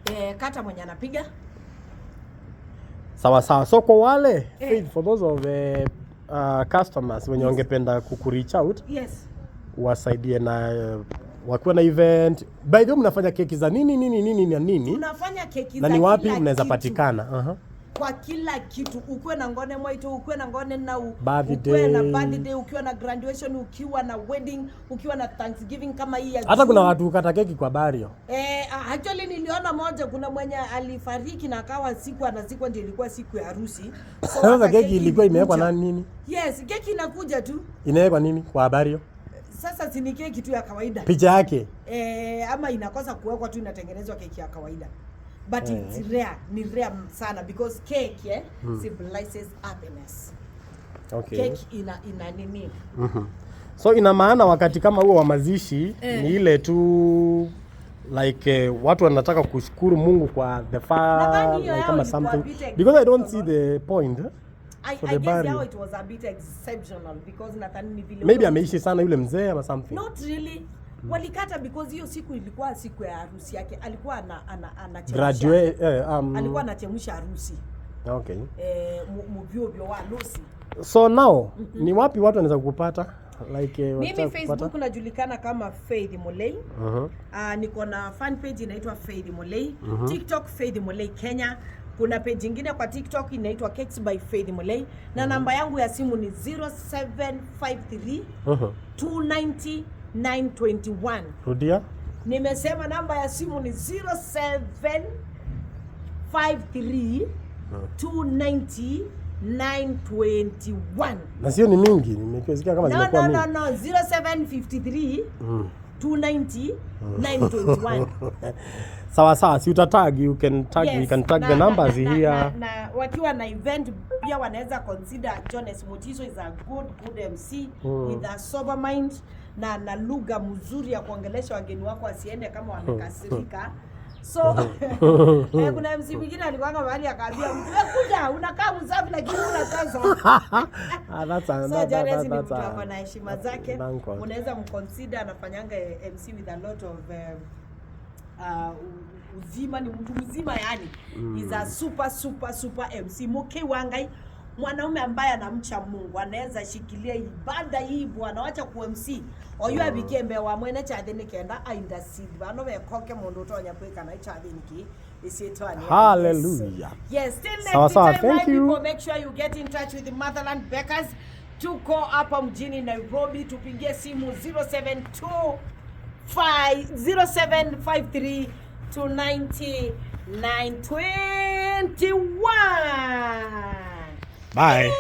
Eh, kata mwenye anapiga. Sawa sawa. So kwa wale Eh. Faith, for those of the customers wenye wangependa kukureach out wasaidie na wakiwa na event. By the way, mnafanya keki za nini nini nini na nini? Tunafanya keki Na za ni wapi kila mnaweza kitu. patikana? Kwa kila kitu, ukuwe na ngone mwaito, ukuwe na ngone nau, Birthday. ukuwe na birthday, ukiwa na graduation, ukiwa na wedding, ukiwa na Thanksgiving kama hii ya Hata kuna June. watu hukata keki kwa burial. Eh, actually niliona moja, kuna mwenye alifariki na akawa siku anazikwa ndio ilikuwa siku ya harusi. So Sasa hata keki ilikuwa imewekwa ilikuja. na nini? Yes, keki inakuja tu. Inawekwa nini kwa burial? Sasa si ni keki tu ya kawaida. Picha yake. Eh, ama inakosa kuwekwa tu, inatengenezwa keki ya kawaida. But it's rare, ni rare sana because cake symbolizes happiness. Cake ina nini? So ina maana wakati kama huo wa mazishi ni ile tu like watu wanataka kushukuru Mungu kwa the far Nadhani hiyo like yao kama ilikuwa something bit because I don't see exceptional. the point for I the guess yao burial. it was a bit exceptional because nadhani ni vile Maybe ameishi sana yule mzee ama something. Not really. Walikata because hiyo siku ilikuwa siku ya harusi yake. Alikuwa ana Graduate alikuwa anachemsha harusi. Eh, muvyovyo wa harusi. So now ni wapi watu wanaweza kukupata? Like Mimi wakitaka kukupata? Facebook najulikana kama Faith Mulei. Niko na fan page inaitwa Faith Mulei. TikTok Faith Mulei Kenya. Kuna page ingine kwa TikTok inaitwa Cakes by Faith Mulei na namba yangu ya simu ni 0753 290 921. Rudia. Nimesema namba ya simu ni 0753 290 921. Na sio ni mingi, nimesikia kama No, zimekuwa no, mingi. no, no, 0753 290 921. Sawa sawa, si utatag, you can tag, we can tag na, the numbers na, here. Na wakiwa na event pia wanaweza consider Jones Mutiso is a good good MC with a sober mind na lugha mzuri ya kuongelesha wageni wako wasiende kama wamekasirika. So kuna MC mwingine alikuwanga mahali akaambia mtu, "Wewe kuja unakaa msafi lakini una pesa." Ah, that's a, So that, Jones ni that's mtu a, ako na heshima zake, thank God. Unaweza mconsider, anafanyanga MC with a lot of uzima, ni mtu mzima yani. Is a super super super MC. Muke wangai mwanaume ambaye anamcha Mungu, anaweza shikilia ibada hii bwana, wacha ku MC oyu abikie mbe wa mwene chathi ni kenda aindasid bano bekoke mundu utonya kwika na chathi niki isietwa ni Hallelujah. Yes, till next Sawa sawa, time, thank my you. people, make sure you get in touch with the Motherland Bakers. Tuko hapa mjini Nairobi, tupigie simu 072 0753 290 921. Bye.